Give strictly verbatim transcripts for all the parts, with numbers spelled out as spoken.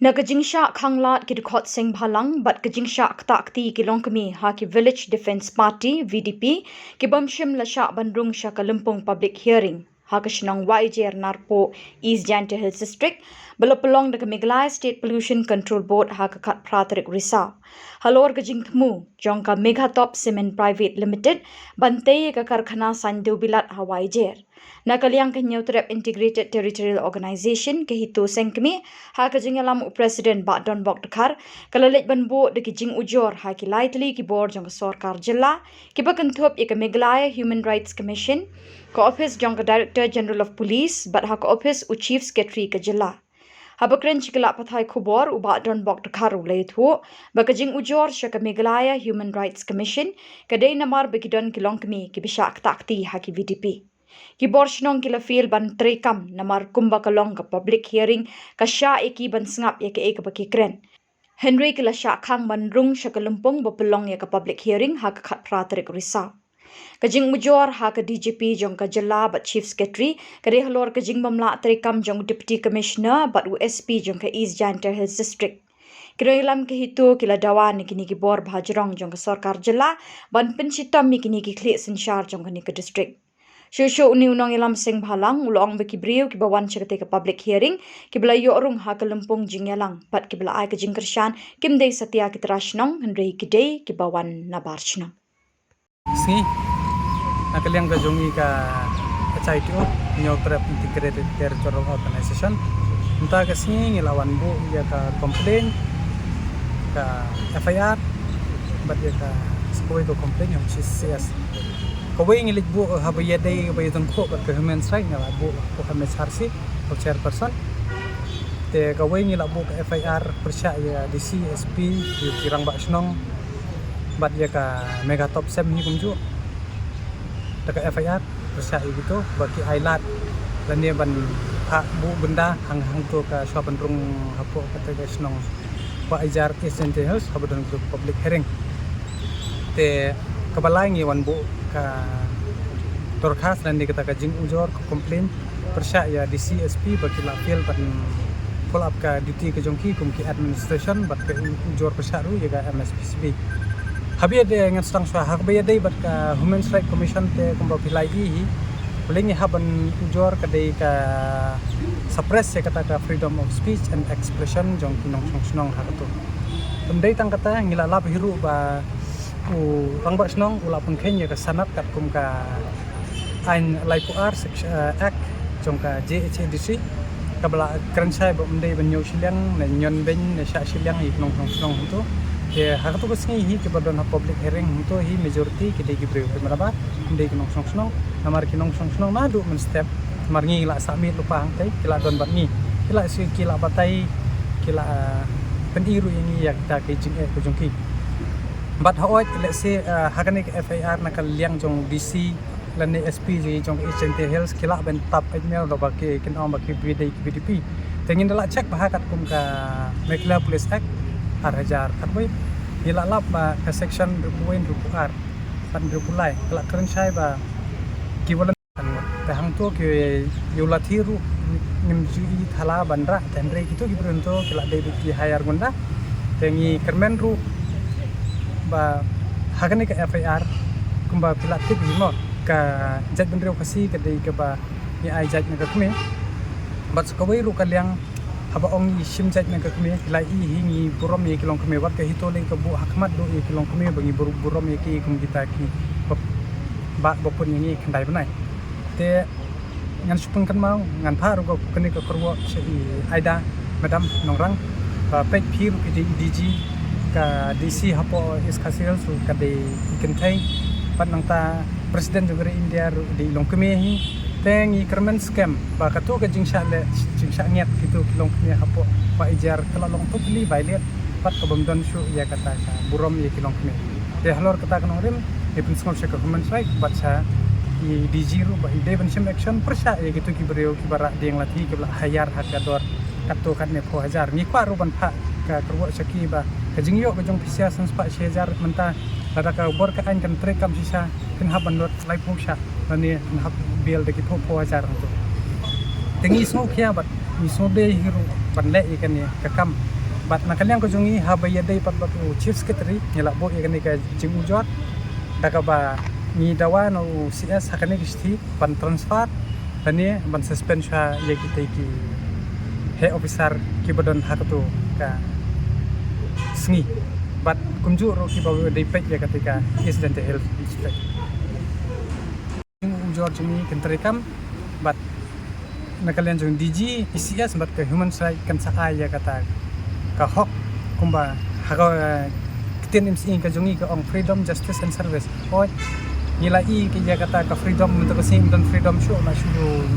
Na ka jingshah khanglad ki dkhot seng bhalang bad ka jingshah ktah kti ki longkmie ha ki Village Defence Party, V D P, ki bym shym la shah ban rung sha ka lympung public hearing ha ka shnong Waijer Narpuh, East Jaintia Hills District, ba la pynlong da ka Meghalaya State Pollution Control Board ha ka khatphra tarik Risaw. Halor ka jingthmu jong ka Meghatop Cement Private Limited ban tei ïa ka karkhana saiñ dewbilat ha Waijer. Na ka liang ka Hynñiewtrep Integrated Territorial Organization, ka HITO Sengkmie, ha ka jingïalam u President Bah Donbok Dkhar, ka la leit ban buh da ki jingujor ha ki lai tylli ki bor jong ka sorkar jylla, kiba kynthup ïa ka Meghalaya Human Rights Commission, ka ophis jong ka Director General of Police bad ha ka ophis u Chief Secretary ka jylla. Haba kren sha ki lad pathai khubor, u Bah Donbok Dkhar u la ïathuh ba ka jingujor sha ka Meghalaya Human Rights Commission ka dei namar ba ki don ki longkmie kiba shah ktah kti ha ki V D P. Ki bor shnong ki la fail ban treikam namar kumba ka long ka public hearing, ka shah ïa ki ban sngap ïa kaei kaba ki kren. Hynrei ki la shah khang ban rung sha ka lympung ba pynlong ïa ka public hearing ha ka khatphra tarik Risaw. Ka jingujor ha ka D G P jong ka jylla bad Chief Secretary ka dei halor ka jingbymlah treikam jong u Deputy Commissioner bad u S P jong ka East Jaintia Hills District. Ki nongïalam ka HITO ki la dawa na kine ki bor bha jrong jong ka sorkar jylla ban pynshitom ïa kine ki khlieh synshar jong kane ka district. Shuh shuh une u nongïalam seng bhalang u la ong ba ki briew kiba wan sha katei ka public hearing kiba la ïoh rung ha ka lympung jingïalang bad kiba la ai ka jingkyrshan kim dei satia ki trai shnong, hynrei ki dei kiba wan nabar shnong. Sngi, na ka liang ka jong ngi ka H I T O, Hynñiewtrep Integrated Territorial Organization, mynta ka sngi ngi la wan buh ïa ka complaint, ka F I R, bad ïa ka sa kawei ka complaint ïa u C C S. Kawei ngi leit buh haba ïadei, haba ïadei khuh bad ka Human Rights, ngi la buh ha M H R C, ka chairperson. Te kawei ngi la buh ka F I R pyrshah ïa D C, S P, ïa ki rangbah shnong, bad ïa ka Meghatop Cement hi kumjuh. Da ka F I R pyrshah ïa kito ba ki ailad lane ban phah buh gunda hang hangto ka shuwa ban rung hapoh kata ka shnong Waijer, East Jaintia Hills, haba don ka public hearing. Te kaba lai ngi wan buh ka dorkhas lane kata ka jingujor, ka complaint pyrshah ïa D C, S P ba ki la fail ban pull up ka duty ka jong ki kum ki administration, bad ka ujor pyrshah ruh ïa ka M S P C B. Haba ïadei, ngan sdang shuwa, haba ïadei bad ka Human Rights Commission te kumba phi la ïohi hi, balei ngi hap ban ujor, ka dei ka suppress ïa kata ka freedom of speech and expression jong ki nongshong shnong ha kato. Ym dei tang kata, ngi la lap hi ruh ba u rangbah shnong u la pynkheiñ ïa ka sanad katkum ka aiñ laiphew ar sek-, eh, Act jong ka J H A D C, kaba la kren shai ba ym dei ban ñiew shiliang, ne ñion beiñ, ne shah shiliang ïa ki nongshong shnong hangto. Te ha kato ka sngi hi kiba don ha public hearing hangto hi majority ki dei ki briew, ki mrad ba ym dei ki nongshong shnong. Namar ki nongshong shnong naduh mynstep, namar ngi la sah miet lypa hangtei, ki la don bad ngi, ki la shu, ki la batai, ki la, eh, pyni ruh ïa ngi ïa kita ki jingeh ka jong ki. Bad hooid, let's say, eh, ha kane ka F I R na ka liang jong D C lane S P jong East Jaintia Hills ki lah ban tap email da ba ki, kin ong ba ki V D P, V D P. Te ngin da lah check bha katkum ka Meghalaya Police Act ar hajar khatwei. Ngi lah lap ba ka section hynriewphew wei, hynriewphew ar, bad hynriewphew lai ka lah kren shai ba ki volunteer. Te hangto ki ïa u lathi ruh ngim ju i thala ban rah, te hynrei kito ki briew hangto ki lah dei beit ki hire gunda. Te ngi kyrmen ruh ba ha kane ka F I R kumba phi lah tip hi mo, ka jaitbynriew Khasi ka dei kaba ngi ai jait na ka kmie. Bad sa kawei ruh ka liang, haba ong ngi shim jait na ka kmie, ki la i hi ngi burom ïa ki longkmie, wat ka HITO lei ka buh ha khmat duh ïa ki longkmie ba ngi bur-, burom ïa ki kum kita ki ba, ba, ba pun ïa ngi khyndai bnai. Te ngan shu pynkynmaw, ngan phah ruh ka, kane ka kyrwoh sha i Aida, Madam Nongrang, ba peit phi ruh ki dei D G, ka D C hapoh East Khasi Hills ruh ka dei i kynthei, bad nangta President jong ka ri India ruh dei i longkmie hi. Te ngi kyrmen skhem ba kato ka jingshah leh, jingshah ngiat kito ki longkmie hapoh Waijer ka la long totally violate, bad ka bym don shuh ïa kata ka burom ïa ki longkmie. Te halor kata ka nongrim, ngi pynsngew sha ka Human Rights bad sha i D G ruh ba i dei ban shim action pyrshah ïa kito ki briew kiba rah dieng lathi kiba la hire ha ka dor katto katne phew hajar. Ngi kwah ruh ban phah ka kyrwoh sha ki ba ka jingïoh ka jong phi sha san spah shi hajar mynta, lada ka bor ka aiñ kan treikam shisha, phin hap ban lut laiphew shah, lane phin hap bill da ki phew phew hajar hangto. Te ngi sngewkhia bad Ngi sngewdei hi ruh ban leh ïa kane ka kam. Bad na ka liang ka jong ngi, haba ïadei pat bad u Chief Secretary, ngi la buh ïa kane ka jingujor da kaba ngi dawa na u C S ha kane ka shithi ban transfer lane ban suspend shuwa ïa kita ki heh officer kiba don ha kato ka sngi. Bad kumjuh ruh kiba dei peit ïa kata ka East Jaintia Hills District. Ujor jong ngi kan treikam bad na ka liang jong D G, E C S bad ka Human Rights kan sa ai ïa kata ka hok, kumba ha ka, eh, ktien M C E ka jong ngi ka ong freedom, justice and service. Oi, ngi la i ka ïa kata ka freedom, mynta ka sngi don freedom shuh, la shu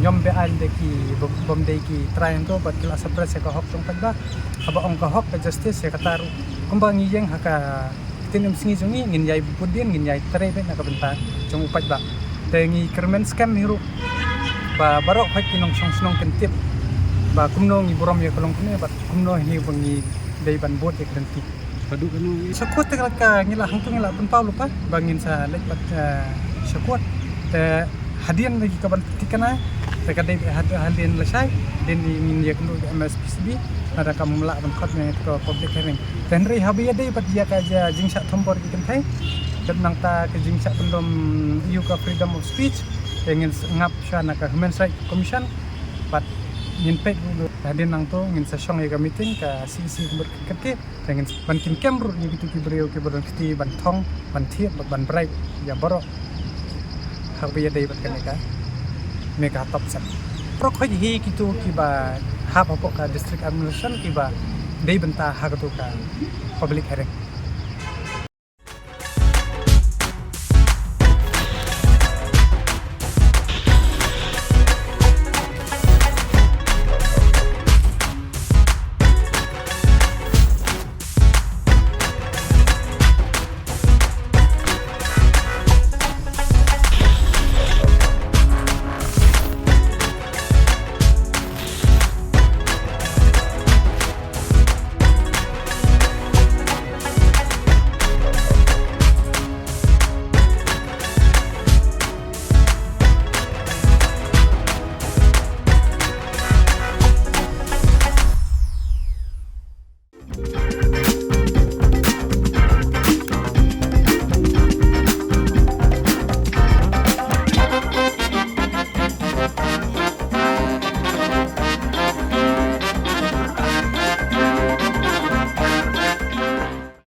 ñiom be-aiñ da ki bym, bym dei ki trai hangto, bad ki la suppress ïa ka hok jong paidbah. Haba ong ka hok, ka justice, ïa kata ruh kumba ngi ïeng ha ka ktien M C E jong ngi, ngin ïai bud dien, ngin ïai trei beit na ka bynta jong u paidbah. Te ngi kyrmen skhem hi ruh ba baroh khoit ki nongshong shnong kin tip ba kumno ngi burom ïa ka longkmie bad kumno hi ba ngi dei ban bud ïa ka lynti. Haduh kano? Sha court te ka ngi la hangto ngi la pynpaw lypa ba ngin sa leit pat, eh, sha court. Te hadien lagi ka ban thikna te ka dei had-, hadien lashai, dien ngin ïakynduh ïa ka M S P C B, lada kam lah ban khot ne ka public hearing. Te hynrei haba ïadei bad ïa ka jingshah thombor ki kynthei, bad nangta ka jingshah pynlong ïa ka freedom of speech, te ngin s-, ngap shuwa na ka Human Rights Commission bad ngin peit ruh hadien nangto ngin sa shong ïa ka meeting ka C E C ka mut ka kyrkieh. Te ngin ban kynkem ruh ïa kito ki briew kiba don kti ban thong, ban thied bad ban bribe ïa baroh haba ïadei bad kane ka Megha Top Cent. Baroh khoit hi kito kiba hap hapoh ka district administration kiba dei bynta ha kato ka public hearing.